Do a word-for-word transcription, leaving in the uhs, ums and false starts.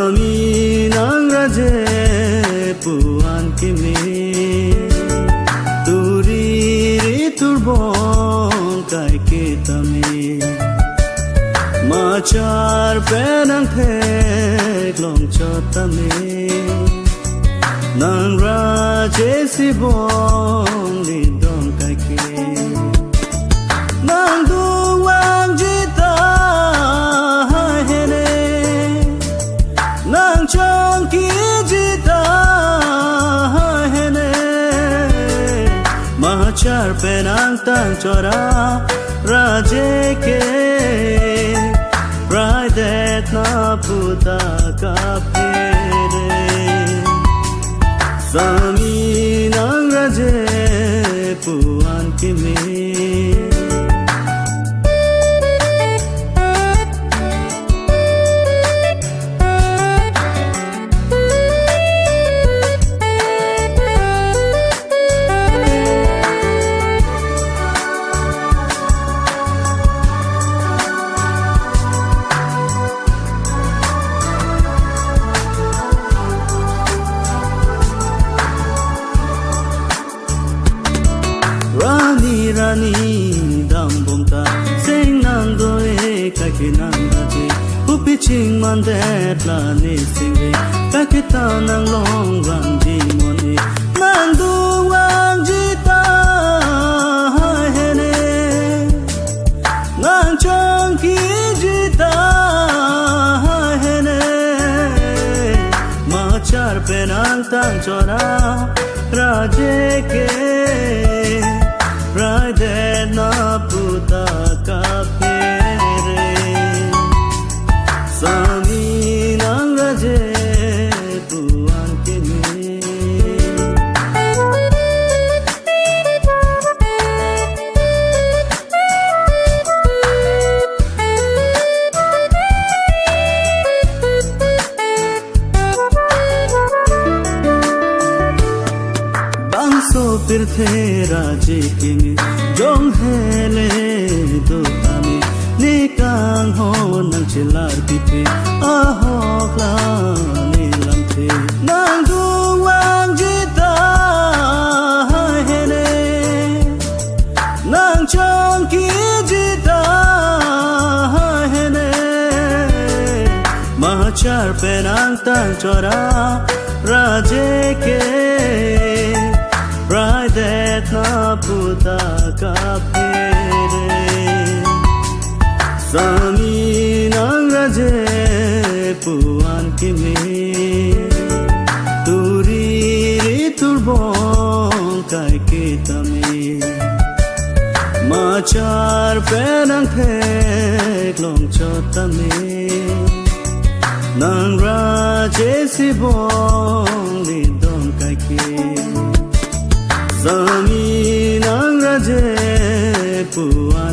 Ami nang raje pu-an kimi, turi ri turbong kaiketa mi, machar pen nang theklong chot tame, nang raje si bong lidong kaike. Nang dungvangji tahai hene, nang chongkiji tahai hene, machar pen nang tang chora raje ke, raidet na puta kaphere. Sami nang raje pu-an kimi. Rani, rani, dambom ta, seng nang do-e, kaike nang raje, upi chingmandet la ne singve, kaike ta nang longvangji mon-e, nang dungvangji tahai hene, nang chongkiji tahai hene, machar pen nang tang chora raje ke, raidet na puta kaphere. Sami nang raje pu-an kimi. Bangso pirthe raje kimi, jong hele do tame, ne kanghon nang chelar pipe, ahok la ne lamthe. Nang dungvangji tahai hene, nang chongkiji tahai hene, machar pen nang tang chora raje ke, raidet na puta kaphere. Sami nang raje pu-an kimi, turi ri turbong kaiketa mi, machar pen nang theklong chot tame, nang raje si bong lidong kaike. Sami nang raje pu-an